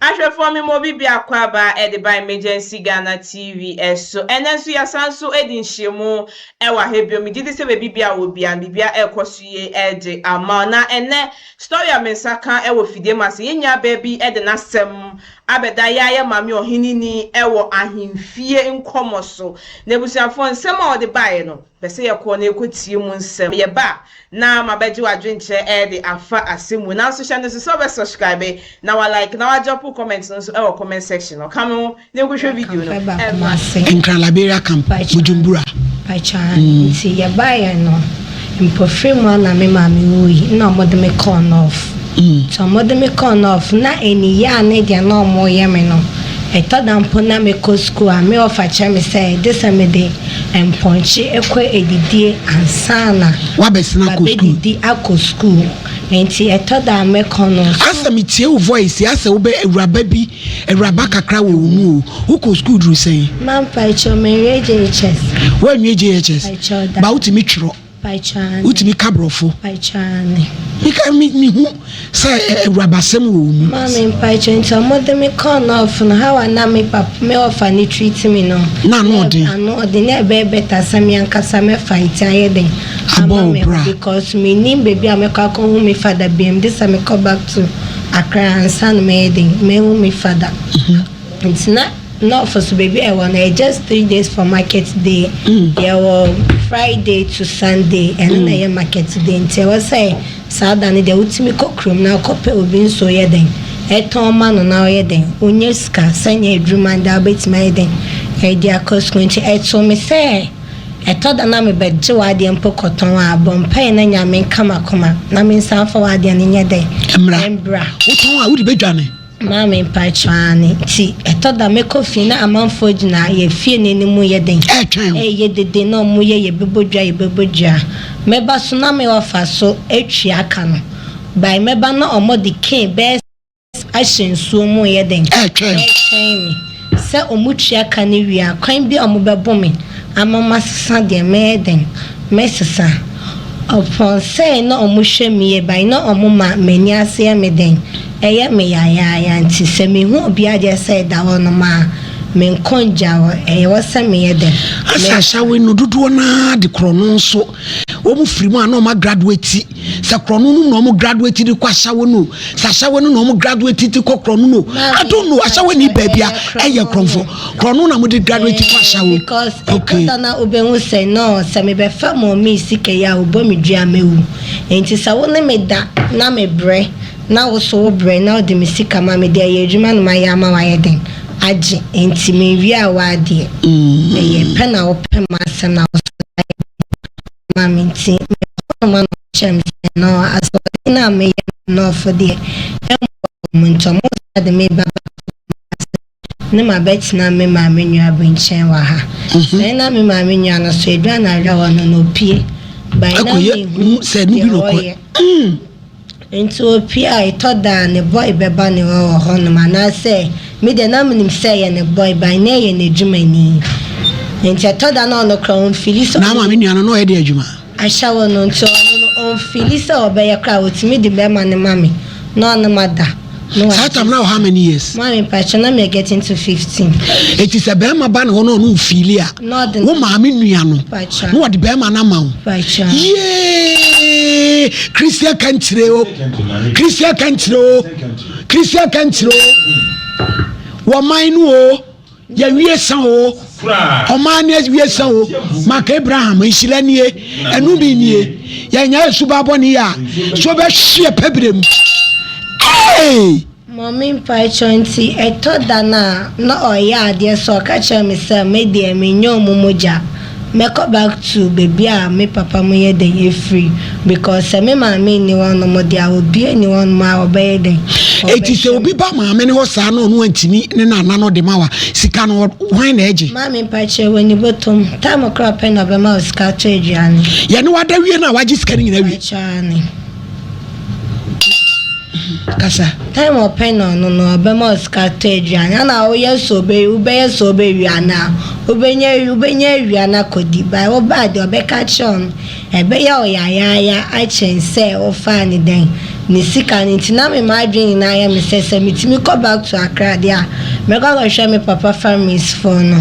Ahwɛfoɔ me ma obi biako aba de ba Emergency Ghana TV so. Ɛnɛ nso yɛasan so adi nhyiamu wɔ ha bio. Megye di sɛ baabi bia wɔ bia no biribia ɛrekɔ so yie de ama wo. Na ɛnɛ story a me nsa ka wɔ fidie mu ase, yɛn nua baa bi de n'asɛm abɛda yɛ ayɛ maame ɔheneni wɔ ahemfie nkɔmmɔ so. Na abusuafoɔ nsɛm a ɔde baeɛ no, pɛ sɛ yɛkɔ na yɛkɔtie mu nsɛm. Yɛba a, na mabɛgye w'adwenkyerɛ de afa asɛm mu. Nanso hyɛ no nso sɛ wobɛ subscribe na wa like na wa drop comment no nso wɔ comment section no. Ka me ho na yɛnkɔhwɛ video no. Nkran Liberia Camp, Bujumbura. Pakyɛ, nti yɛbaeɛ no, mpofiri mu a na me maame wui na wɔde me kɔɔ North. Nti wɔde me kɔɔ North na aniyɛ a ne deɛ na wɔyɛ me no, ɛtɔ da mpo na mekɔ sukuu a, me wɔfa kyerɛ me sɛ gye sɛ mede mpɔnkye kɔ adidie ansa na Wabɛsena akɔ sukuu. mabɛdidi akɔ sukuu. Nti ɛtɔ da a mekɔ no so. Asɛ metie wo voice yi asɛ wobɛ awuraba bi awuraba kakra wɔ wo mu o. Wokɔ sukuu duru sɛn? Ma mpakyɛw menwie JHS. Woanwie JHS? Mpakyɛw da. Ba wotumi twerɛ? Mpakyɛw aane. Wotumi ka borɔfo? Mpakyɛw aane. Meka me mehu sɛ awurabasɛm wɔ wo mu. Maame mpakyɛw nti ɔmo de me kɔɔ North no how a na me papa me ɔfa no treat me no. Na ano ɔden. Ano ɔden na ɛbɛyɛ better sɛ me ankasa mɛ fight ayɛ den Abɔ ama wo me ho bra. because me nim baabi a mɛkɔ akɔ hu me father biom gye sɛ mekɔ back to Accra ansa na mɛyɛ den mahu me father. Nti na North so baabi a ɛwɔ no ɛyɛ just 3 days for market day. Yɛwɔ Friday to Sunday, ɛno na ɛyɛ market day, nti ɛwɔ sɛ saa da no deɛ wotumi kɔ kurom na wokɔpɛ obi nso yɛ den ɛtɔn ma no na ɔyɛ den wonya sika sɛnea adwuma da wobɛtumi ayɛ den ɛde akɔ sukuu. Nti ɛto me sɛ ɛtɔ da na mebɛgye w'adeɛ mpo kɔtɔn a, bɔ mpaeɛ na Nyame nka m'akoma na mensan fa w'adeɛ no nyɛ dɛn. Mmra. Mbra. Wotɔn a wode bɛdwane. Maame mpakyɛw aane, nti ɛtɔ da mekɔ fie na amanfoɔ gyina yɛ fie n'anim yɛ den. Ɛɛtwɛn wo. Ɛyɛ dede na ɔmo yɛ yɛbɛbɔ dwa, yɛbɛbɔ dwa. Mɛba so na me ɔfa so atwi aka no by mɛba na ɔmo de cane bɛyɛ ahyɛ nsuo mu yɛ den. Ɛɛtwɛn wo. Ɛɛtwɛn me sɛ ɔmo tua ka no wie a, kwan bi a ɔmo bɛbɔ me ama masesa deɛ mɛyɛ den mɛsesa. Ɔpɔn sɛ na ɔmo hwɛ me yie by na ɔmo ma m'ani ase yɛ me den ɛyɛ me yayaaya, nti sɛ mehu obi adeɛ sɛ ɛda hɔ nom a, menkɔ ngya hɔ, ɛyɛ wɔ sɛ meyɛ den. Asa ahyɛwe no dodoɔ naa de korɔno nso wɔn firi mu a na wɔn agraduate sɛ korɔno no na wɔn graduate de kɔ ahyɛwe no, sɛ ahyɛwe no na wɔn graduate de kɔ korɔno no. I don't know, ahyɛwe ni baabi a ɛyɛ korɔnfo korɔno na wɔde graduate kɔ ahyɛwe. Because ɛkɔta na wobɛhu sɛ no sɛ mebɛfa mɔmi sika yi a, wobɔ me dua mɛwu, nti sɛ wo ne me da na mebrɛ na wo so wo brɛ na wode me sika ma me deɛ ɛyɛ adwuma no mayɛ ama wayɛ den agye, nti mewie a waadeɛ ɛyɛ pɛ na wopɛ ma asɛm na wo so ayɛ ma me, nti mekɔma no kyerɛ me sɛ no asɔre no a meyɛ nɔɔfo deɛ ɛmmoa mu, nti ɔmo sa de me ba ne ma bɛtena me maame nua bi nkyɛn wɔ ha. Sɛ na me maame nua no so edu anadwo hɔ no na opie by na Akɔyɛ mehu sɛ no bi deɛ na ɔkɔ. ɔyɛ. Nti opie a, ɛtɔ da a ne boy bɛba ne hɔ wɔ hɔnom, anaasɛ me deɛ na menim sɛ ɛyɛ ne boy by na ɛyɛ n'adwumani, nti ɛtɔ da na ɔno koraa ɔmfili sɛ Na maame nua no na ɔyɛ de adwuma. Ahyɛwo no, nti ɔno no ɔmfili sɛ ɔbɛyɛ koraa, ɔtumi de bɛrima no ma me na ɔno ma da na Saa wagye. tam na wɔ how many years? Maame mpakyɛ, na me getting to 15. Eti sɛ bɛrima ba ne hɔ na ɔno nfili a, Na ɔde wo maame nua no Pakyɛ. na wɔde bɛrima no ama wo. Pakyɛ. Yee, Christian kankyire o, Christian kankyire o, Christian kankyire o, wɔman no o, yɛwie sa o, ɔman no awie sa o. Maka Abraham nhyira nie, ɛno bi nie, yɛnyɛ suba bɔne yi a so bɛhwe pɛbrɛ mu. Hey! Mɔmi mpakyɛ, nti ɛtɔ da no a na ɔyɛ adeɛ sɛ ɔka kyerɛ me sɛ me deɛ menyɛ ɔmo mogya, mɛkɔ back to baabi a me papa mo yɛ den efiri, because sɛ me maame nni hɔnom deɛ a, obi nni hɔnom a ɔbɛyɛ den. Eti sɛ obi ba maame ne hɔ saa na ɔno antumi ne nana no de ma wa sika no, hwan na ɛgye? Maame mpakyɛ, wɔ ni bɔtɔm time koraa pɛ na ɔbɛma wo sika atɔ aduane. Yɛne wada wie no a wagye sika no nyinaa wie. Mpakyɛ ane. Kasa. Time ɔpɛ na ɔno no ɔbɛma wo sika atɔ aduane, ana woyɛ sɛ ɔbɛ wobɛyɛ sɛ ɔbɛwie anaa wobɛnya awia no akɔdi by wobaa deɛ ɔbɛka kyerɛ wo no ɛbɛyɛ wo yayaaya akyɛn sɛ wofaa ne dɛn. Ne sika no nti na me m'adwene nyinaa yɛ me sɛ sɛ metumi kɔ back to Accra deɛ a mɛkɔ akɔhwɛ me papa families foɔ no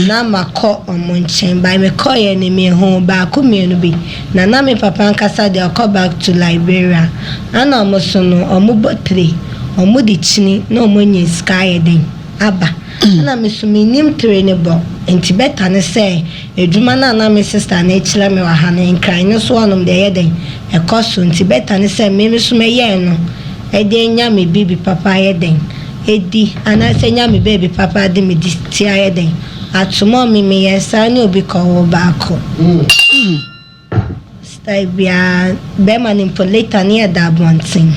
na makɔ ɔmo nkyɛn but mekɔeɛ no mehuu baako mmienu bi na na me papa ankasa deɛ ɔkɔ back to Liberia ɛna ɔmo so no ɔmo bɔ tire ɔmo de kyini na ɔmo anya sika ayɛ dɛn aba ɛna me so mennim tire no bɔ nti better ne sɛ Adwuma no a na me sista no rekyerɛ me wɔ ha no, Nkran no so hɔnom deɛ ɛyɛ dɛn? Ɛkɔ so. Nti bɛta ne sɛ me nso mɛyɛ ɛno de anya me biribi papa ayɛ dɛn? Adi, anaasɛ anya me baabi papa de me ti ayɛ dɛn? Ato. Mummy, meyɛɛ saa ne obi kɔwoo baako. Style biara bɛrima no mpo later no yɛda abɔnten.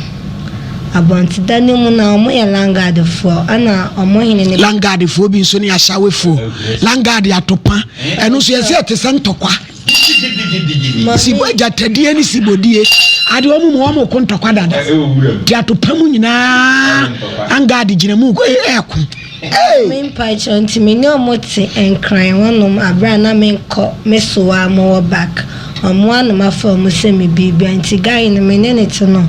Abɔnten da no mu na ɔmo yɛ landguard foɔ ɛna ɔmo hene ne. Landguard foɔ bi nso ne asawe foɔ. Landguard atopa ɛno nso yɛsɛ ɛte sɛ ntɔkwa. Sibo agyatadie ne sibodie ade wɔn mu wɔn ko ntɔkwa dada. Te atopa mu nyinaa landguard gyina mu ɛɛko. Hey! Me mpakyɛw nti me ne ɔmo te nkran hɔ nom aberɛ a na me nkɔ me soa mo wɔ back ɔmo a na mafa ɔmo sɛ me biribia nti guy no me ne no te no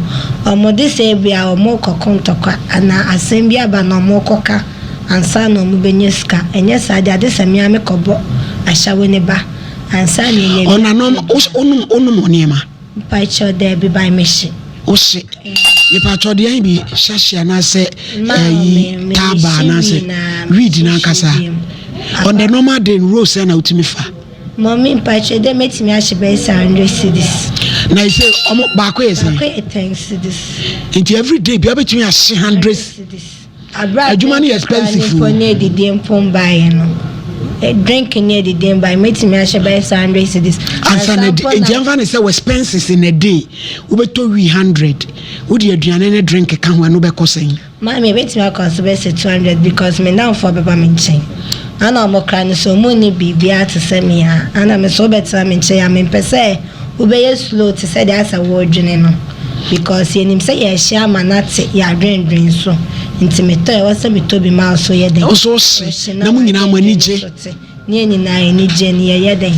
ɔmo de sɛ ebia ɔmo rekɔ ko ntɔkwa anaa asɛm bi aba na ɔmo rekɔ ka ansa na ɔmo bɛnya sika ɛnyɛ saa deɛ ade sɛ me ara me kɔ bɔ ashawo ne ba ansa na yɛnya bi. Ɔnanom wonom wonom nneɛma. Mpakyɛw daabi by me hye. Wo hye. Mepakyɛw deɛn bi hyahye anaasɛ ɛyi taaba anaasɛ weed nankasa on the normal day no rose sɛn na wotumi fa. Mummy mpakyɛw dɛ mɛtumi ahye bɛyɛ sɛ hundred cedis. Na ɛsɛ ɔmo baako yɛ sɛn. Baako yɛ ten cedis. Nti every day bia wobɛtumi ahye hundred. Cedis. Aber a Adwuma no drink yɛ koraa expensive ne mpo o. ne adidie mpo mbaeɛ no, drink ne adidie mbaeɛ, mɛtumi ahyɛ bɛyɛ sɛ hundred cedis. Ansa na Ansa mpo nti na. ɛmfa ne sɛ wo expenses in a day wobɛtɔ wii hundred, wode aduane ne drink ka ho ɛno bɛkɔ sɛn? Maame, ɛbɛtumi akɔ so bɛyɛ sɛ 200 because me nnamfoɔ bɛba me nkyɛn. Ana ɔmo koraa no sɛ ɔmo nni biribiara te sɛ me a, ana me nso wobɛtena me nkyɛn a, mempɛ sɛ wobɛyɛ slow te sɛ deɛ asɛ woredwene no because yɛnim sɛ yɛrehyɛ ama no ate yɛadwendwen so nti metɔ a ɛwɔ sɛ metɔ bi ma wo so yɛ dɛn? Wo nso wohye na mo nyinaa mo ani gye. so te ne yɛn nyinaa yɛn ani gye no yɛyɛ dɛn?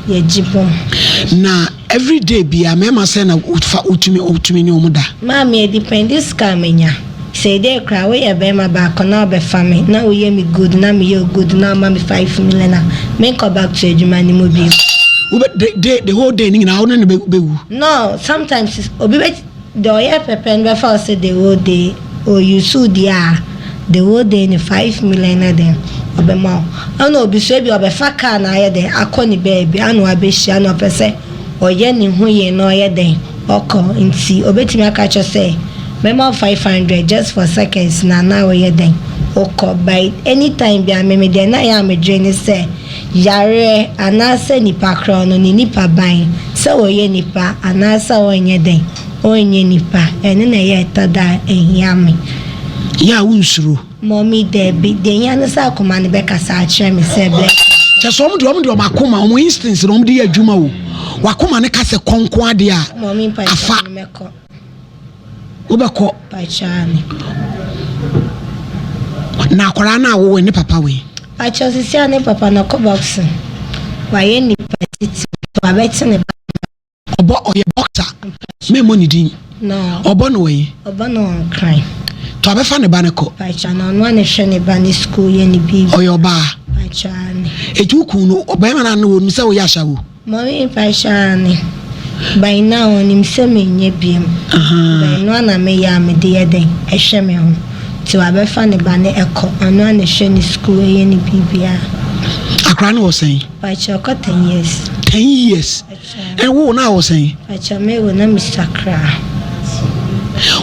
Yɛgye bom. Na everyday biara mmarima sɛn na wofa wotumi wotumi ne wɔn da? Maame ɛdepɛndi sika a menya. Seidei koraa woyɛ bɛɛma baako na wobɛfa me na woyɛ me good na meyɛ wo good na woma me five million a menkɔ back to adwuma no mu bio. Wobɛ de de the whole day no nyinaa wo ne no bɛ bɛwu. No sometimes obi bɛ deɛ ɔyɛ pɛpɛ no bɛfa wo sɛ the whole day o use wo deɛ a the whole day no five million no deɛ ɔbɛma wo ɛna obi so ebia ɔbɛfa car na ayɛ dɛn akɔ ne baabi ana wabɛhyia na ɔpɛ sɛ ɔyɛ ne ho yie na ɔyɛ dɛn ɔkɔ nti obetumi aka akyerɛ sɛ mɛma wo 500 just for seconds na na woyɛ dɛn wokɔ by anytime biara me me deɛ na ɛyɛ a medwene ne sɛ yareɛ anaasɛ nipa korɔ no ne nipa ban sɛ ɔyɛ nipa anaasɛ ɔnyɛ dɛn ɔnyɛ nipa ɛno na ɛyɛ ɛtɔ da a ɛhia me. Yɛ a wonsuro. Mummy, Dabi, deɛ ehia ne sɛ akoma no bɛkasa akyerɛ me sɛ bless akoma. Kyɛ sɛ wɔn deɛ wɔn deɛ wɔn akoma wɔn instincts na wɔn de yɛ adwuma o. Wakoma no ka sɛ kɔ nko adeɛ a. Mummy mpakyɛw Afa. no mɛkɔ. Wobɛkɔ. Mpakyɛw ane. Na akwadaa no a wowɔ ne papa wei. Mpakyɛw sisi a ne papa no ɔkɔ boxing. Wayɛ nipa titiriw wabɛte ne ba. Ɔbɔ ɔyɛ boxer. Memmɔ ne din. Ɔbɔ no wɔ yi. Ɔbɔ no wɔ Nkran. To abɛfa ne ba no kɔ. Pakyɛ na ɔno a na hwɛ ne ba ne school yɛ ne biribi. Ɔyɛ ɔbaa. Pakyɛ aane. Eti wo kun no ɔbɛrima no ano onim sɛ woyɛ ashawo? Mummy pakyɛ aane. By now ɔnim sɛ menyɛ biom. By ɛno a na meyɛ a mede yɛ dɛn ɛhwɛ me ho. Nti wabɛfa ne ba no ɛkɔ. Ɔno a na hwɛ ne school ɛyɛ ne biribiara. Akora no wɔ sɛn? Pakyɛ ɔkɔ ten years. Ten years. Ɛwo wo na wɔ sɛn? Pakyɛ me wo na me sua koraa.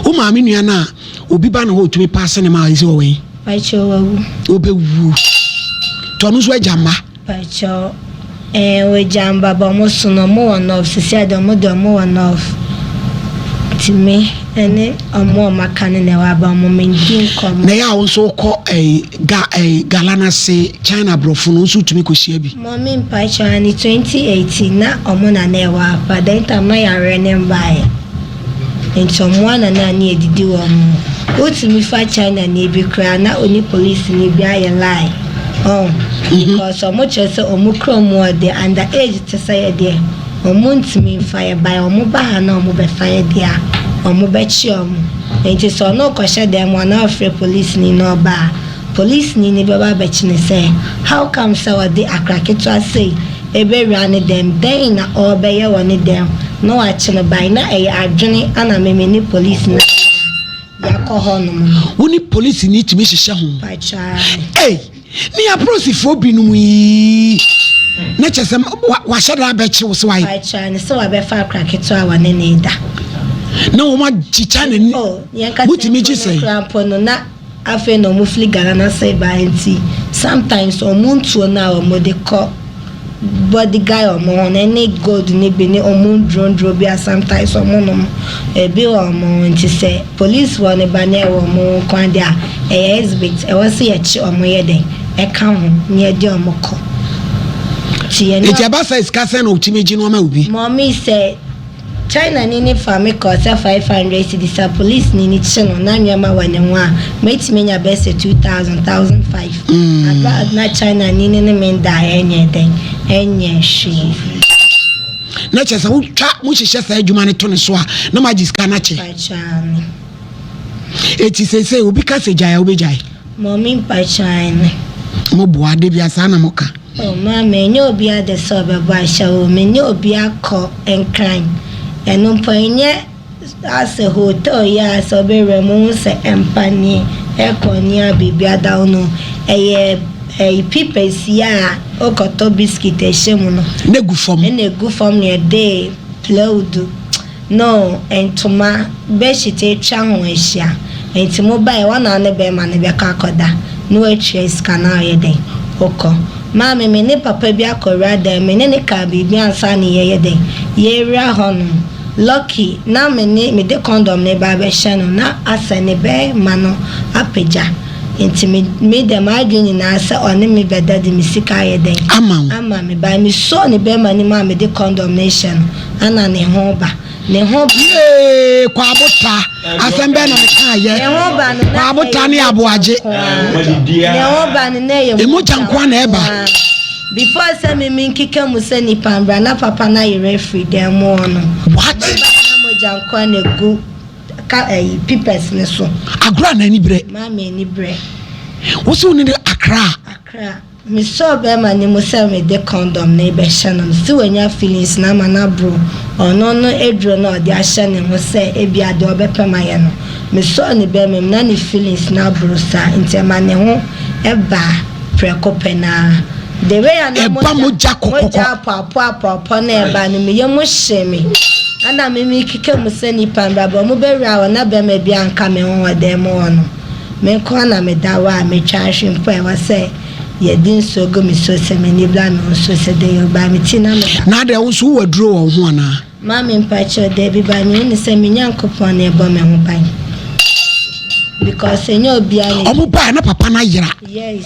Wo maame nua no a obi ba ne hɔ otumi paase ne ma a ɛsɛ ɔwɔ yi? Pakyɛ wawu. Ɔbɛwu. Nti ɔno nso agya mma? Pakyɛ ɛɛ wagya mba ba ɔmo so no ɔmo wɔ north sisi a deɛ ɔmo deɛ ɔmo wɔ north. Nti me ɛne ɔmo a ɔmo aka no na ɛwɔ aba ɔmo me ndi nkɔmɔ. Na ɛyɛ a wo nso wokɔ ɛɛ ga ɛɛ gala no ase China aborɔfo no wo nso wotumi kɔhyia bi? Mummy mpakyɛw ane 2018 na ɔmo na na ɛwɔ ha then time na yareɛ no mbaeɛ nti ɔmo ara na na ne yɛdidi wɔ ɔmo hɔ wotumi fa China ni bi koraa na ɔne police ni bi ayɛ lie ɔn because ɔmo kyerɛ sɛ ɔmo kurom hɔ deɛ under age te sɛ yɛ deɛ ɔmo ntumi nfa yɛ but ɔmo ba ha na ɔmo bɛfa yɛ deɛ a. ɔmo bɛkye ɔmo. Nti sɛ ɔno rekɔhyɛ dan mu a na wafrɛ polisini na ɔba a, polisini no bɛba abɛkye no sɛ how come sɛ ɔde akora ketewa sei ɛbɛwura ne dan mu, dɛn na ɔrebɛyɛ wɔ ne dan mu na wakye no by na ɛyɛ adwene ana me me ne polisini no yɛakɔ hɔnom no. Wo ne polisini tumi hyehyɛ ho? Pakyɛ aane. Ei! Ne apolisifoɔ binom yi na kyerɛ sɛ wahyɛ da abɛkye wo sɛ wayɛ. Pakyɛ ne sɛ wabɛfa akora ketewa a wɔne ne da. Na wɔn agyikya n'ani. Oh, yɛn kasa Mutumi gye sɛn? kura mpo no na afei na wɔn firi Ghana na sɛ ba nti sometimes wɔn ntuo no a wɔn de kɔ. Body guy ɔmo ho no ɛne gold no bi ne ɔmo nduro nduro bi a sometimes ɔmo nom ebi wɔ ɔmo ho nti sɛ police foɔ no ba na ɛwɔ ɔmo ho nkoa deɛ a ɛyɛ exhibit ɛwɔ sɛ yɛkye ɔmo yɛ dɛn ɛka ho na yɛde ɔmo kɔ nti yɛne Nti ɛba saa sika sɛn na otumi gye no ama obi? Mummy sɛ China ni no faa me kɔɔ sɛ 500 cedis a police ni no kye no na nneɛma wɔ ne ho a mɛtumi anya bɛyɛ sɛ 2000, 1005. Aberɛ a na China ni no ne me nda a ɛnyɛ dɛn, ɛnyɛ hwee. Na kyerɛ sɛ wotwa mo hyehyɛ saa adwuma no to ne so a na moagye sika no akyɛ. Mpakyɛ aane. Eti seesei obi ka sɛ gyae a wobɛgyae? Mummy mpakyɛ aane. Mo boa, da biara saa na moka. Oh maame ɛnyɛ obia de sɛ ɔbɛbɔ ahyɛ wo me ne obi akɔ nkran ɛno mpo ɛnyɛ asɛ hotel yi a sɛ ɔbɛwura mu wohu sɛ mpa nie aircon nie a biribi ada wo no ɛyɛ ɛyi pipɛs yi a wokɔtɔ biscuit ɛhyɛ mu no Na egu fam. ɛna egu fam na yɛde plywood No, ntoma, bedsheet atwa ho ahyia. Enti mobae, hɔ na wo ne bɛrima no bɛkɔ akɔda, na woatua sika na woayɛ dɛn? Wokɔ. Maame, me ne papa bi akɔwura dan mu, me ne no kaa biribi ansa na yɛreyɛ dɛn? Yɛrewura hɔnom. Lucky, na me ne, mede condom no reba abɛhyɛ no, na asɛ ne bɛrima no apagya. Enti me, me deɛ m'adwene nyinaa sɛ ɔne me bɛda de me sika ayɛ dɛn? Ama wo. Ama me. But mesɔɔ ne bɛrima no mu a mede condom no rehyɛ no, Ana ne ho ba. Ne ho ba. Yee Kwabota asɛm bɛn na meka yɛ. Ne ho ba no na Kwabota ne Aboagye. Ne ho ba no na ɛyɛ mogya nko na ɛba. Before sɛ me me nkeka mu sɛ nipa mbra na papa na yere afiri dan mu hɔ no. What? Ne ba na mogya nko na egu ka ɛyi pipɛs ne so. Agorɔ na ani brɛ. Maame ani brɛ. Wosi wo ne de Accra. Accra. Mesɔɔ bɛɛma no mu sɛ mede condom no rebɛhyɛ no no, se wanya feelings no ama no aboro ɔno no aduro no a ɔde ahyɛ ne ho sɛ ebia deɛ ɔbɛpɛ mayɛ no. Mesɔɔ ne bɛɛma mu na ne feelings no aboro saa nti ɛma ne ho baa prɛko pɛ no ara. The way a na Ɛba mogya kɔkɔkɔ. mogya apɔapɔ apɔapɔ no ɛba no me yam hyee me. Ɛna me mekeka mu sɛ nipa mbra bɛ ɔmo bɛwura hɔ na bɛɛma biara nka me ho wɔ dan mu hɔ no. Me nko ara na meda hɔ a metwa ahwe mpo a ɛwɔ sɛ yɛde nsuo gu me so sɛ m'ani bla me ho so sɛ dɛn o by me ti na meda. Na adɛn wo nso wowɔ aduro wɔ wo ho anaa? Maame mpakyɛw dabi by mehu no sɛ me Nyankopɔn na ɛbɔ me ho ban because ɛnyɛ obiara na. Ɔmo baɛ na papa no ayera. Yes.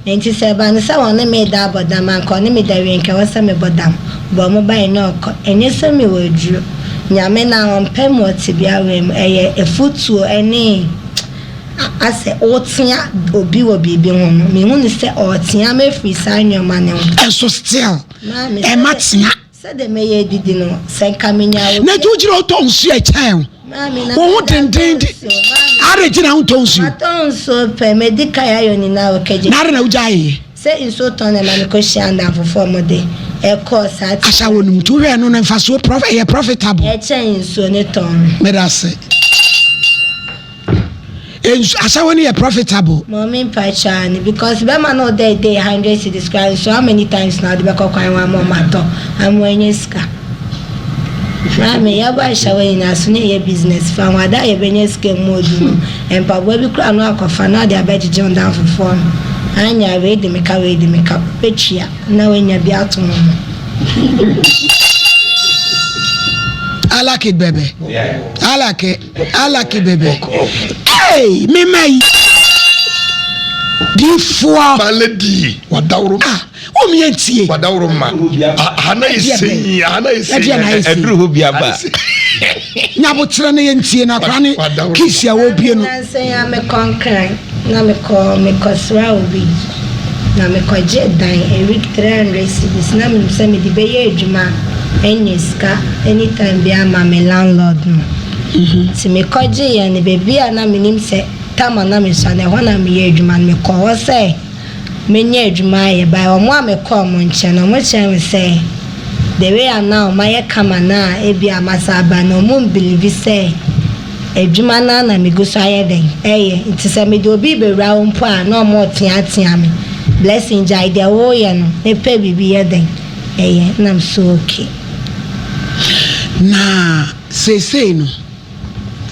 Enti sɛ ɛba no sɛ wɔne me reda abɔ dam a, anka wɔne me da wie, anka ɛwɔ sɛ mebɔ dam. Bɔ mo ban na ɔkɔ. Ɛnyɛ sɛ mewɔ aduro. Nyame no a ɔmpɛ me wɔ tebea wei mu. Ɛyɛ afutuo ne asɛ wotea obi wɔ biribi ho no. Mehu no sɛ ɔretea me afiri saa nneɛma no ho. Ɛnso still, Maame, ɛma tea. Sɛdeɛ mɛyɛ adidi no, sɛ nka menya obi. Na nti wogyina hɔ tɔ nsuo a ɛkyɛn wo. Maame na Wo ho meda denden tɔ de. nsuo. Maame. Ade nti na wontɔ nsuo. Matɔ nsuo pɛ, madi kan ayɔ nyinaa wɔ kagye. Na ade na wogyaeɛ. Sɛ nsuo tɔ na ɛma mekɔhyia nnamfofoɔ a wɔde ɛkɔɔ saa te. Ahyɛ wɔ no mu nti wohwɛ ɛno no mfasoɔ prof ɛyɛ profitable. Ɛkyɛn nsuo ne tɔn no. Meda ase. Nsu asawo no yɛ profitable. Mummy mpakyɛw aane because bɛma no ɔda a day hundred cedis koraa nso how many times na wode bɛkɔ kwan ho ama ɔmo atɔ ama wanya sika maame yɛbɔ ahyɛwo nyinaa so na ɛyɛ business fa ho ada a yɛbɛnya sika mu odu no mpaboa bi koraa no akɔfa na ɔde abɛgyegye wo damfofoɔ no anya wei de me ka wei de me ka wobɛtua na wanya bi ato ho no. I like it baby. I like it. Alaki bebe. Hey, me mai. Difoɔ. My lady, wadaworo. Ah, wɔn yɛ ntie. Wadaworo ma. Ahana yɛ sɛn, ahana yɛ sɛn. Ɛdeɛ na yɛ sɛn. Ɛduru hɔ bi aba. Nyabotrɛ ne yɛ ntie na akora ne kisi a wɔbie no. Nansa yi a mekɔ Nkran na mekɔ mekɔsra obi na mekɔgye dan a week 300 cedis na menim sɛ mede bɛyɛ adwuma anya sika anytime biara ma me landlord no. Nti mekɔgyeeɛ no, baabi a na menim sɛ tam a na mesua no, ɛhɔ na meyɛ adwuma no, mekɔɔ hɔ sɛ mɛnya adwuma ayɛ. But wɔn a mekɔɔ wɔn nkyɛn no, wɔkyerɛɛ me sɛ the way a now mayɛ kama no a ebia masan aba no, wɔmbiliivi sɛ Adwuma no ara na megu so ayɛ dɛn? Ɛyɛ. Nti sɛ mede obi rebɛwura hɔ mpo a, na wɔreteatea me. Blessing, gyae deɛ woreyɛ no na pɛ biribi yɛ dɛn? Yɛ. Ɛna mese okay. Na seesei no,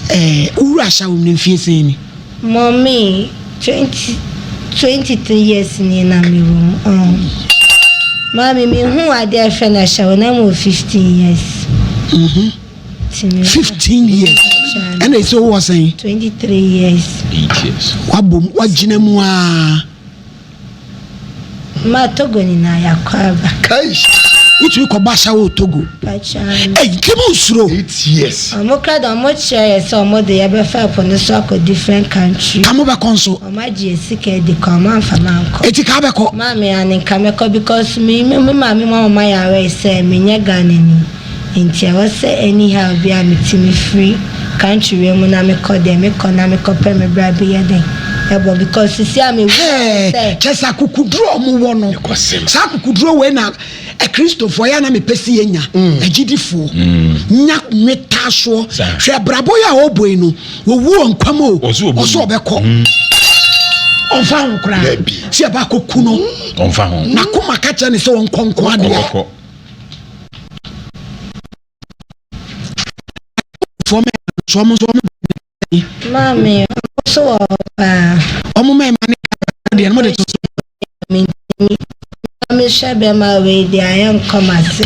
eh, wo wura ahyɛ wo no mfie sɛn ni? Mummy, 23 years nie na mewɔ mu. Oh. Maame, mehuu adeɛ a yɛfrɛ no ahyɛwo na mewɔ 15 years. Mm-hmm. 15 years ɛna ɛsɛ wowɔ sɛn 23 years 8 years wabom wagyina mu aa ma Togo nyinaa yɛakɔ aba wotumi kɔbɔ ahyɛ wɔ Togo ɛyi nti mo nsuro 8 years ɔmo kra da ɔmo kyerɛ yɛ sɛ ɔmo de yɛbɛfa ɛpo no so akɔ different country ka mo bɛkɔ nso ɔmo agye yɛ sika adi kɔ ɔmo amfa ma nkɔ eti ka bɛkɔ maame ane nka mɛkɔ because me me maame mu ama yɛ aware sɛ menyɛ Ghana ni. Nti ɛwɔ sɛ anyhow biaa metumi firi country wei mu na mekɔ deɛ mekɔ na mekɔ pɛ me bra bi yɛ dɛn ɛbɔ because sisi a mewu Hɛɛ, sɛ. kyerɛ sɛ akokoduro a wɔwɔ no, saa akokoduro wei na Akristofoɔ yɛ a na mepɛ sɛ yɛnya, agyidifoɔ nya nwetaasoɔ. Hwɛ abrabɔ yi a ɔrebɔ yi no, wɔwu wɔ nkwa mu o, ɔsɛ ɔbɛkɔ. Ɔmfa ho koraa sɛ yɛba akɔku no, n'akoma ka kyerɛ ne sɛ ɔnkɔ nko adeɛ. Maame, ɔmo nso wɔ hɔ paa. Ɔmo mmarima ne deɛ no mo de to so. Mentumi. Na mehwɛ bɛrima wei deɛ ayɛ nkɔ m'ase.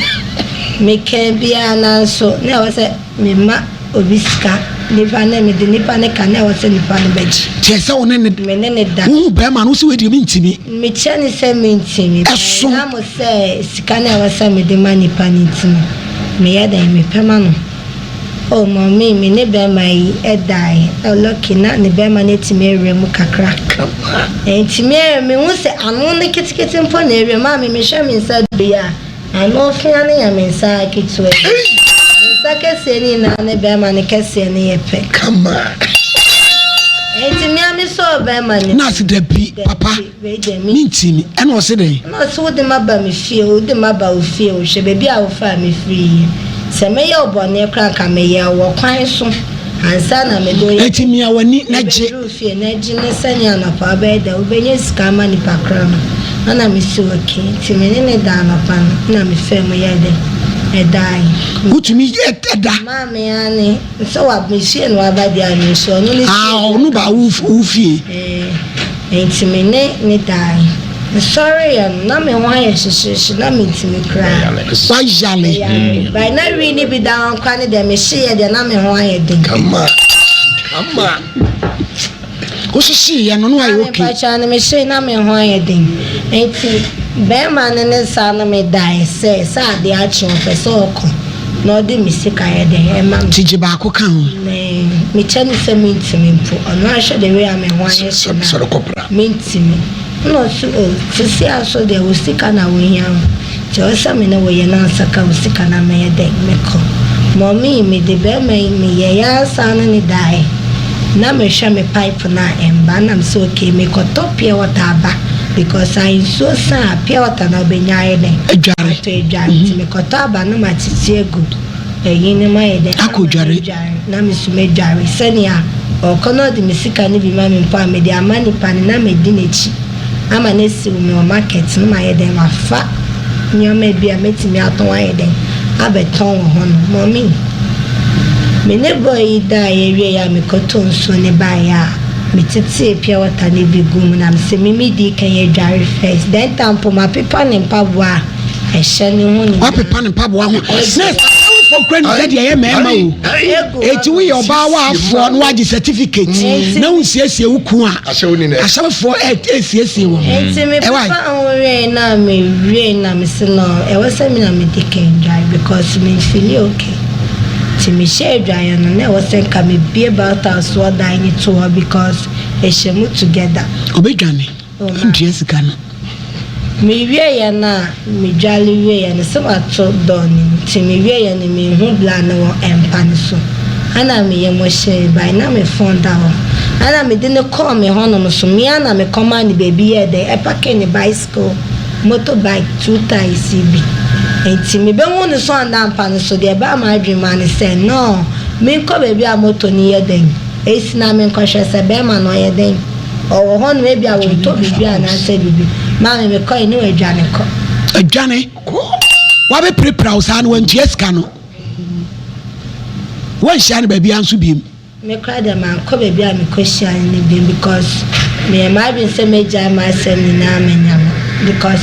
Meka biara nanso na ɛwɔ sɛ mema obi sika. Nipa ne mede nipa ne ka na ɛwɔ sɛ nipa no bɛgye. Kyerɛ sɛ wo ne ne. Me ne ne da. Wohu bɛrima no wo sɛ wei deɛ mentumi. Mekyerɛ no sɛ mentumi. Ɛso. Ɛnam sɛ sika no a ɛwɔ sɛ mede ma nipa no nti no, meyɛ dɛn? Mepɛ ma no. Oh, mummy, me ne bɛrima yi daeɛ. Oh, lucky na ne bɛrima no atumi awura mu kakra. Enti me, mehu sɛ ano no ketekete mpo na awura mu. Maame, mehwɛ me nsa du yi a, Ano fea no yɛ me nsa ketewa bi. Me nsa kɛseɛ no nyinaa ne bɛrima no kɛseɛ no yɛ pɛ. Kama. Enti me a me sɔɔ bɛrima no mu. Nurse dabi papa me ntimi ɛna ɔse dɛn. Ɛna ɔse wode maba me fie o wode maba wo fie o hwɛ baabi a wofaa me firi yi sɛ mɛyɛ wo bɔne koraa nka meyɛɛ wo wɔ kwan so. Ansa na mede wo Enti mia w'ani na gye. bɛduru fie na gye ne sɛnea anɔpa wobɛyɛ dɛ wobɛnya sika ama nipa korɔ no ɛna me se okay nti me ne no da anɔpa no ɛna me faa mu yɛɛ dɛ ɛdae. Wotumi da. Maame aane sɛ wa me fie na waba deɛ a me nso ɔno ne fie. Ah ɔno ba wo fie. Ɛɛ nti me ne no dae. Mesɔreeɛ no, na me ho ayɛ hyehyeehye, na mentumi koraa. Wayale. Meyare. By na wii no bi da hɔ koraa ne deɛ mehyeeɛ deɛ na me ho ayɛ den. Kama. Kama. Wohyehyeeɛ no na wayɛ okay. Mepakyɛw no mehyee na me ho ayɛ den. Nti bɛrima no ne saa no medae sɛ sɛ adeɛ akye ɔpɛ sɛ ɔkɔ na ɔde me sika yɛ dɛn ɛma me. Nti gye baako ka ho. Ne mekyɛ no sɛ mentumi mpo ɔno ahwɛ the way a me ho ayɛ hye no a mentumi. Nna ɔse oh sesei ara so deɛ wo sika na wohia ho nti ɔwɔ sɛ me ne wo yɛ na ansa ka wo sika na mɛyɛ dɛn mekɔ. Mummy mede bɛɛma yi meyɛeɛ ara saa ne no daeɛ na mehwɛ me pipe no a ɛmba na mese okay mekɔtɔ pure water aba because a nsuo sa a pure water na wobɛnya ayɛ dɛn Adware. atɔ adware nti mekɔtɔ aba na matete agu Ayi no mayɛ dɛ Akɔ dware. Na me nso mɛdware sɛnea ɔkɔ na ɔde me sika no bi ma me mpo a mede ama nipa no na madi n'akyi ama no asiw me wɔ market no mayɛ dɛn mafa nneɛma bi a mɛtumi atɔn ayɛ dɛn abɛtɔn wɔ hɔ no mummy me ne boy yi daeɛ wieɛ a mekɔtɔɔ nsuo no baeɛ a metetee pure water no bi guu mu na mesɛ me medii kan adware first then time mpo mapepa ne mpaboa a Ɛhyɛ ne ho nyinaa. Wapepa ne mpaboa ho. Nurse, awofoɔ kura nim sɛ deɛ ɛyɛ mmarima o. Eti woyɛ ɔbaa waafoɔ na wagye certificate na wonsiesie wo kun a, ahyɛwofoɔ ɛresiesie wɔn. Eti me pepa ho wiei na me wiei na me se no ɛwɔ sɛ me na me di kan dware because me nfili okay. Ti me hyɛ adwaeɛ no na ɛwɔ sɛ nka me bue bathhouse hɔ dan no to hɔ because ɛhyɛ mu together. Ɔbɛdwane. Ntua sika no. Mewieɛ no a, medwale wieɛ no sɛ mato door no mu nti mewieɛ no menhu bla no wɔ mpa no so. Ana me yam hyee by na me phone da hɔ. Ana mede no kɔɔ me hɔnom so, me ara na mekɔmaa no baabi yɛɛ dɛn, ɛpakee ne bicycle, motor bike, tyres yi bi. Nti mebɛhuu no sɛ ɔnda mpa no so, deɛ ɛbaa m'adwene mu ara ne sɛ, nɔɔ, menkɔ baabi a motor no yɛ dɛn, ɛsi na menkɔhwɛ sɛ bɛrima no ɔyɛ dɛn, ɔwɔ hɔnom, ebia ɔretɔ biribi anaasɛ biribi. Maame mekɔe ne wadwane kɔ. Adwane kɔ? Wabɛpirapira wo saa no, wantua sika no? Woanhyia no baabiara nso biem? Me koraa deɛ mankɔ baabi a mekɔhyia no no biom because meyɛ m'adwene sɛ mɛgyae m'asɛm nyinaa manya no because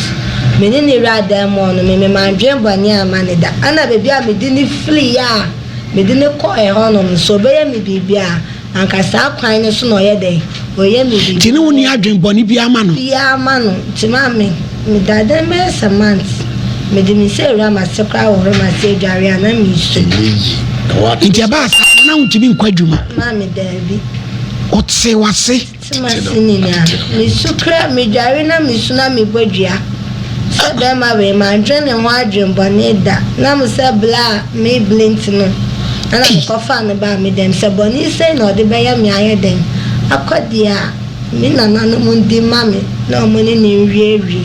me ne no wuraa dan mu hɔ no me me mandwene bɔne amma no da ɛna baabi a mede no firiiɛ a mede no kɔɔ ɛhɔ nom no sɛ ɔbɛyɛ me biribi a Anka saa kwan no so na ɔyɛ dɛn? Ɔyɛ me biribi. Nti ne wonni adwen bɔne biara ma no? Biara ma no. Nti maame, medaa dɛm bɛyɛ sɛ months. Mede me nsa awura m'ase koraa hohoro m'ase adware a, na mesu. Ɛnyɛ yie. Na woate. Nti ɛbaa saa no, na wontumi nkɔ adwuma? Maame, daabi. Ɔtee w'ase? Te m'ase nyinaa. Mesu koraa, medware na mesu na mebɔ dua sɛ bɛrima wei, mandwene ne ho adwene bɔne da. Na mo sɛ bla a meble nti no ɛna mekɔfaa no baa me dɛm. Sɛ bɔne sei na ɔde bɛyɛ me ayɛ dɛn akɔ deɛ a me nananom ndi mma me na ɔmo ne no nwiewie.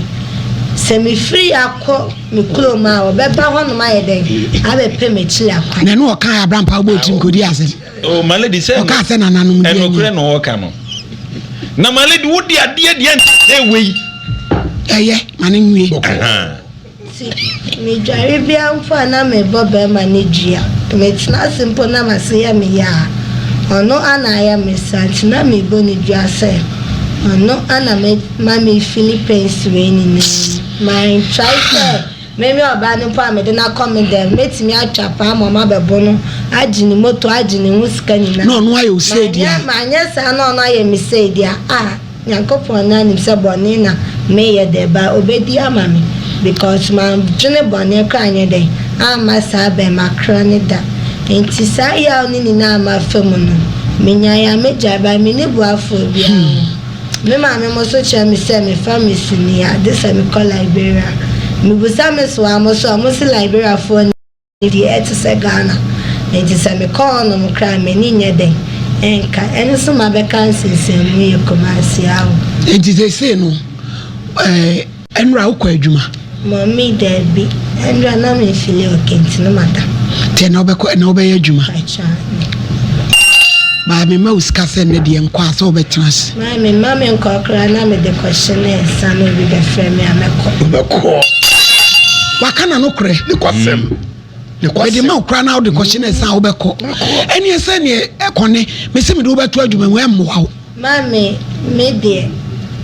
Sɛ mefiri akɔ me kurom a ɔbɛba hɔnom ayɛ dɛn abɛpɛ m'akyiri akwan. Na ɛno ɔkae aberampa wobɔɔ tirim kɔdii asɛm. Oh, my lady sɛ ɔka sɛ nananom deɛ ɛnokorɛ na ɔka no na my lady wode adeɛ deɛ nte sɛ wei ɛyɛ ma no nwie nti medware bia mpo a na mebɔ bɛrima no dua metena ase mpo na mase yɛ me yɛ a ɔno ana ayɛ me saa nti na mebɔ no dua sɛ ɔno ana ma me fili pains wei nyinaa mu mantrae sɛ Me me ɔbaa no mpo a mede no akɔ me dɛm, mɛtumi atwa paa ma ɔmo abɛbo no, agye ne moto, agye ne ho sika nyinaa. Na ɔno ayɛ wo sei deɛ a. Manyɛ saa na ɔno ayɛ me sei deɛ a, ah, Nyankopɔn no ara nim sɛ bɔne na meyɛ dɛ, but ɔbɛdi ama me, because mandwene bɔne koraa anyɛ dɛn, amma saa bɛɛma korɔ no da. Nti saa yaw no nyinaa a mafa mu no, menyaeɛ a mɛgyae, but menni boafoɔ biara ho. Me maame mo so kyerɛ me sɛ me fa me sini a gye sɛ me kɔ Liberia. Me busa me soa mo so a ɔmo se Liberia foɔ nni deɛ ɛte sɛ Ghana nti sɛ me kɔ hɔ nom koraa a m'ani nyɛ dɛn nka. Ɛno nso ma bɛka nsensɛnmu yɛ Kumasi awo. Nti seesei no eh. Ɛnora wokɔ adwuma? Mummy, Dabi, ɛnora na me feeli okay nti na mada. Nti ɛnɛ wobɛkɔ ɛnɛ wobɛyɛ adwuma? Pakyɛ aane. Baa me ma wo sika sɛ ɛnɛ deɛ nkɔ a sɛ wobɛtena ase. Maa me mma me nkɔ koraa na mede kɔhye ne nsa na obi bɛfrɛ me a mɛkɔ. Wobɛkɔ. Waka na no korɛ. Ne kwasɛm. Ne kwasɛm. Mede ma wo koraa na wode kɔhye ne nsa a wobɛkɔ. Ɛneɛ sɛ neɛ ɛkɔne mese mede wobɛto adwuma mu ɛmmoa wo. Maame, me deɛ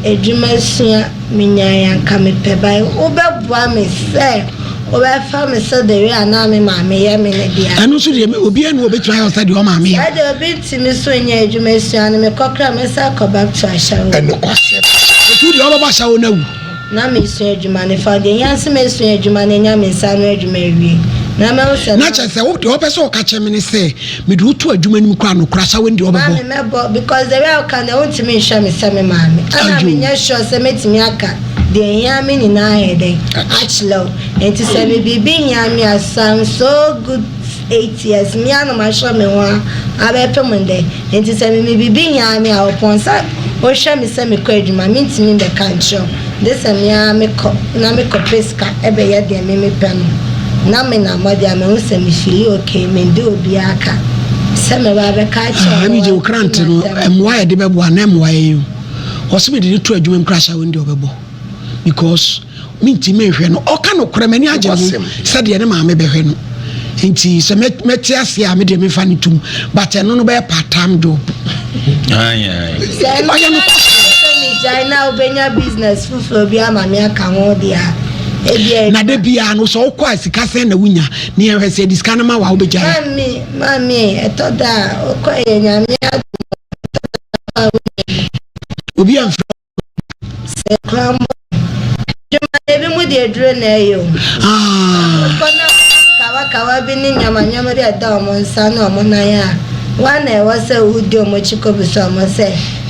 adwuma sua menyae anka mepɛ but wobɛboa me sɛ wobɛfa me sɛ the way a na me maame yɛ me no deɛ a. Ɛno nso deɛ obiara nni hɔ ɔbɛtumi ayɛ wo sɛ deɛ ɔmaame yɛ. Saa deɛ obi ntumi so nyɛ adwuma sua no mekɔ koraa mɛsan akɔ back to ashawo. Ɛnokwasɛm. Ɛti wo deɛ wobɛbɔ ashawo no awu. Na mesua adwuma no fa deɛ hia sɛ mɛsua adwuma no anya me nsa ano adwuma awie na mahu sɛ Na kyerɛ sɛ wo deɛ wopɛ sɛ woka kyerɛ me ne sɛ mede wo to adwuma no mu koraa nokorɛ ahyɛ wo ne deɛ wobɛbɔ. Maame mɛbɔ because the way a woka no deɛ wontumi nhwɛ me sɛ me maame ɛna menyɛ sure sɛ mɛtumi aka deɛ hia me nyinaa ayɛ dɛn akyerɛ wo nti sɛ me biribi hia me a some so good 8 years me ara na mahwɛ me ho a abɛpem ndɛ nti sɛ me me biribi hia me a ɔpɔn sɛ wohwɛ me sɛ mekɔ adwuma mentumi mbɛka nkyerɛ wo de sɛ me ara mekɔ na mekɔpɛ sika ɛbɛyɛ deɛ me mepɛ no na menam hɔ deɛ a mehu sɛ me feeli okay mende obiara ka sɛ mɛba abɛka akyerɛ wo Ɛmi gye wo krante no mmoa yɛde bɛboa na mmoa yɛn o ɔsɛ mede ne to adwuma mu kora hyɛ wo deɛ ɔbɛbɔ because mentumi nhwɛ no ɔka nokorɛ m'ani agye ho sɛdeɛ ne maame bɛhwɛ no nti sɛ mɛte ase a medeɛ mefa no tom but ɛno no bɛyɛ part time job. Sɛ ɔyɛ no sɛ megyae na wobɛnya business foforɔ bi ama me aka ho deɛ a ebia na da biara no sɛ wokɔ a sika sɛn na wonya ne yɛhwɛ sɛ yɛde sika no ma wo a wobɛgyae. Maame maame ɛtɔ da a wokɔ yɛ nyame adom ɛtɔ da a wonya bi. Obi amfrɛ Sɛ kwan bɔ adwuma no ebi mu de aduro na ɛyɛ o. Wokɔ na kawakawa bi ne nneɛma nneɛma bi a ɛda wɔn nsa ne wɔn nan a, wɔn na ɛwɔ sɛ wodi wɔn akyi kɔbisa wɔn sɛ,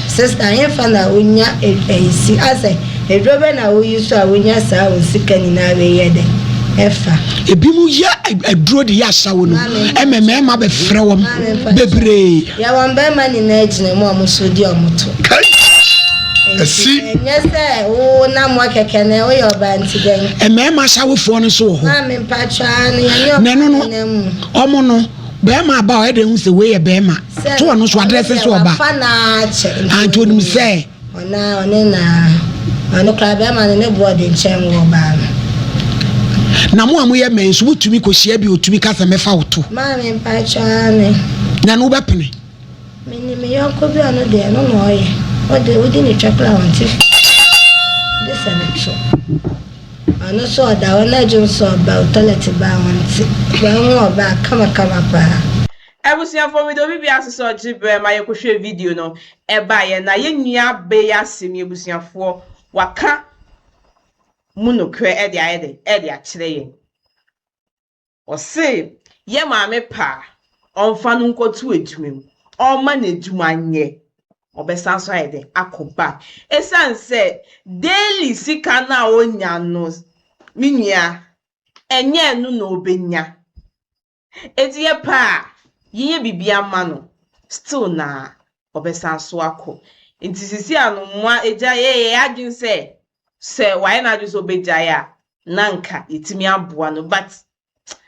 sista hefa na wonya ɛyi si asɛ aduro bɛ na woyi so a wonya saa wo sika nyinaa wei yɛ dɛ. Ɛfa. Ebinom yɛ aduro de yɛ asawo no, ɛma mmarima bɛfrɛ wɔn bebree. Yɛwɔ mmarima nyinaa gyina mu a wɔn nso di wɔn to. Kai! Ɛsi. Ɛnyɛ sɛ wo nam hɔ kɛkɛ na woyɛ ɔbaa nti dɛn. Mmarima asawofoɔ no nso wɔ hɔ. Maame mpakyɛ ano yɛne Na ɔbaa ɛno no, nyinaa mu. wɔn no, barima aba a ɔyɛ dɛ hu sɛ wei yɛ barima. Sɛ To ɔno nso ɔno adrɛse deɛ sɛ ɔba. wafa no ara kyɛ nti Ah, nti onim onim. sɛ. Ɔno ara ɔne no ara. Ɔno koraa bɛrima no ne boɔ de nkyɛn wɔ ɔbaa no. Na mo a moyɛ mmɛn nso motumi kɔhyia bi ɔtumi ka sɛ mɛfa wo to. Maame mpakyɛw aane. Na no wobɛpene? Menim me yɔnko bi ɔno deɛ ɛno na ɔyɛ. Wode wodi ne twɛ koraa ɔnte fie. Gye sɛ ne to. Ɔno nso ɔda hɔ na adwuma nso ɔba o toilet ba a ɔnte. Wahu ɔbaa kama kama paa. Abusuafoɔ mede obi biara ase sɛ ɔgye berɛ ma yɛkɔhwɛɛ video no ɛbaeɛ na yɛn nua bɛ yi asɛm yi abusuafoɔ waka mu nokorɛ de ayɛ dɛn de akyerɛ yɛn. Ɔse yɛ maame pɛ a ɔmfa no nkɔto adwuma mu ɔmma no adwuma nyɛ ɔbɛsan so ayɛ dɛn akɔ back ɛsiane sɛ daily sika no a ɔnya no me nua ɛnyɛ ɛno na ɔbɛnya. Enti yɛpɛ a yɛnyɛ biribi ama no still na ɔbɛsan so akɔ. Nti sisi a no mmoa agya yɛyɛ yɛn adwene sɛ sɛ wayɛ n'adwene sɛ ɔbɛgyae a na nka yɛtumi aboa no but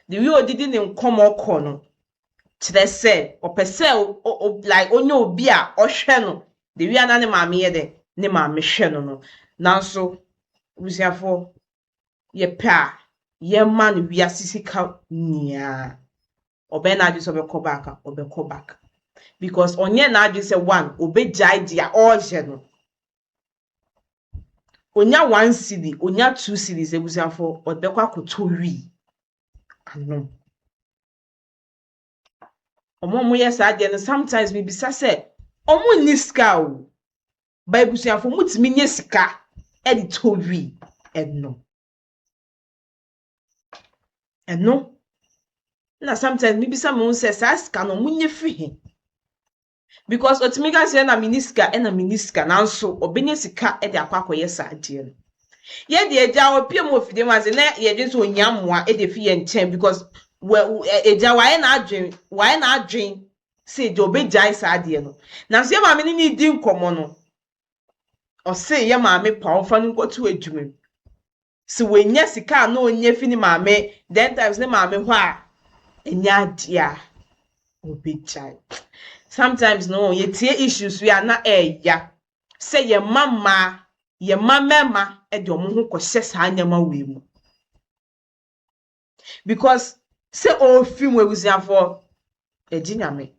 the way odidi ne nkɔmmɔ kɔ no kyerɛ sɛ ɔpɛ sɛ o like onye obi a ɔhwɛ no the way a na ne maame yɛ dɛ ne maame hwɛ no no nanso abusuafoɔ yɛpɛ a yɛma no wiase sika nyinaa ɔbɛyɛ n'adwene sɛ ɔbɛkɔ back a ɔbɛkɔ back because ɔnyɛ n'adwene sɛ one ɔbɛgyae deɛ ɔreyɛ no onya 1 cedi, onya 2 cedis, abusuafoɔ, ɔbɛkɔ akɔtɔ wii anom. Ɔmo a wɔyɛ saa adeɛ no, sometimes mibisa sɛ ɔmo nni sika o, ba abusuafoɔ motumi nye sika ɛde tɔ wii ɛnom. Ɛno na sometimes mibisa me ho sɛ saa sika no ɔmo nye firi he? Because otumi ka sɛ ɛna mini sika, ɛna mini sika, nanso ɔbɛnya sika ɛde akɔ akɔyɛ saa adeɛ no. Yɛde agya ɔpie mu wɔ fidie mu ase na yɛdwe sɛ ohia mmoa ɛde fi yɛn nkyɛn because wɔ agya wayɛ n'adwen sɛ agya ɔbɛgyae saa adeɛ no. Nanso yɛ maame ne ne di nkɔmɔ no, ɔse yɛ maame pa ɔmfa no nkɔto adwuma mu sɛ wɔnya sika a na ɔnya fi ne maame then times ne maame hɔ a ɛnyɛ adeɛ a ɔbɛgyae. Sometimes no yɛtie issues yi a na ɛɛya sɛ yɛn mma mmaa, yɛn mma mmarima de wɔn ho kɔhyɛ saa nneɛma wei mu because sɛ ɔrefi mu, abusuafoɔ, ɛgye Nyame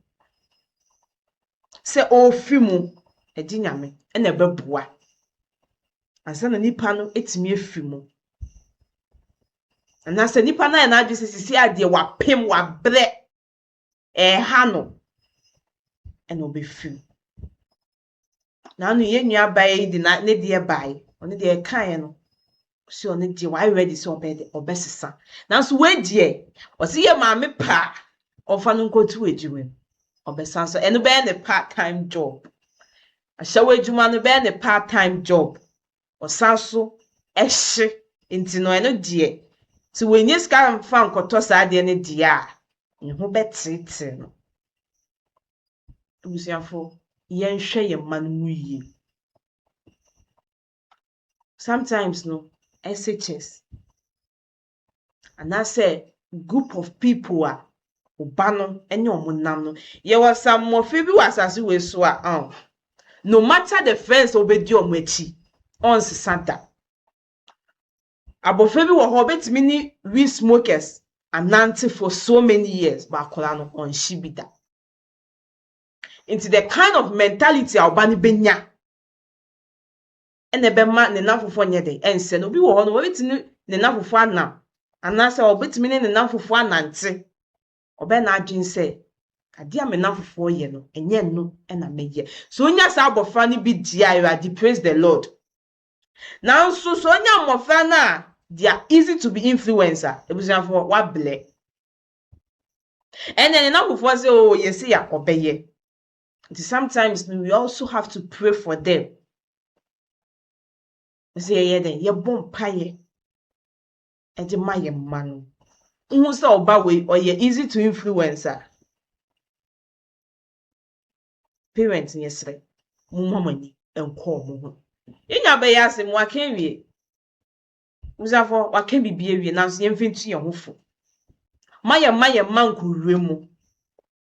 sɛ ɔrefi mu, ɛgye Nyame ɛna ɛbɛboa ansa na nipa no etumi efi mu anaasɛ nipa no ayɛ n'adwene sɛ sisi adeɛ wapem wabrɛ ɛɛha no ɛna ɔbɛfi mu. N'ano yɛn nua baa yi de na ne deɛ baeɛ, ɔno deɛ ɛkaeɛ no ɔsi ɔno deɛ wayɛ ready sɛ ɔbɛyɛ de ɔbɛsesa, nanso wei deɛ ɔsi yɛ maame pa ɔmfa no nkɔtu adwuma mu ɔbɛsan so ɛno bɛyɛ ne part time job. Ahyɛwɔ adwuma no bɛyɛ ne part time job, ɔsan so ɛhye nti no ɛno deɛ sɛ wɔnyɛ sika mfa nkɔtɔ saa adeɛ no deɛ a ne ho bɛteetee no. Abusuafo, yɛnhwɛ yɛn mma no mu yie. Sometimes no SHS anaasɛ group of people a ɔba no ne ɔmo nam no, yɛwɔ some mmɔfra bi wɔ asase wei so a no matter the friends a wobɛdi ɔmo akyi, ɔnsesa da. Abɔfra bi wɔ hɔ ɔbɛtumi ne weed smokers anante for so many years, but akwadaa no ɔnhye bi da. Nti the kind of mentality a ɔba no bɛnya ɛna ɛbɛma ne nan nyɛ de ɛnsɛ no. Obi wɔ hɔ no wɔbɛtumi ne nan fofoɔ anam anaasɛ ɔbɛtumi ne ne nan fofoɔ anante, ɔbɛyɛ n'adwene sɛ adeɛ a me nan fofoɔ yɛ no ɛnyɛ no ɛna mɛyɛ. So onya saa abɔfra no bi di a, Awurade, praise the Lord. Nanso so onya mmɔfra no a they are easy to be influenced a, ebusuafoɔ, wablɛ ɛnna ne nan fofoɔ sɛ o yɛsi yɛ ɔbɛyɛ. Nti sometimes we also have to pray for them sɛ yɛyɛ dɛ yɛbɔ mpaeɛ. de ma yɛn mma no. Wohu sɛ ɔba wei ɔyɛ easy to influence a, parents yɛsrɛ momma mo ani nkɔ ɔmo ho. Yɛn nyinaa bɛyɛ asɛm waka awie. Abusuafoɔ waka biribi awie nanso yɛmfa ntu yɛn ho fo. Ma yɛn mma yɛn mma nkɔwura mu.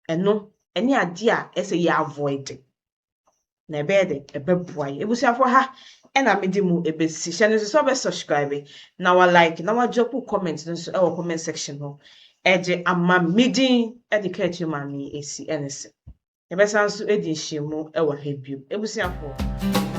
Ɛno ɛne adeɛ a ɛsɛ yɛ avoid. Na ɛbɛyɛ dɛ ɛbɛboa yɛn. Abusuafoɔ ha ɛna mede mu ebesi. Hyɛ no nso sɛ ɔbɛ subscribe na wa like na wa drop comment no nso ɛwɔ comment section hɔ. Ɛgye ama me din ɛde ka akyire maame esi ɛne se. Yɛbɛsan nso adi nhyiamu ɛwɔ ha bio. Abusuafoɔ.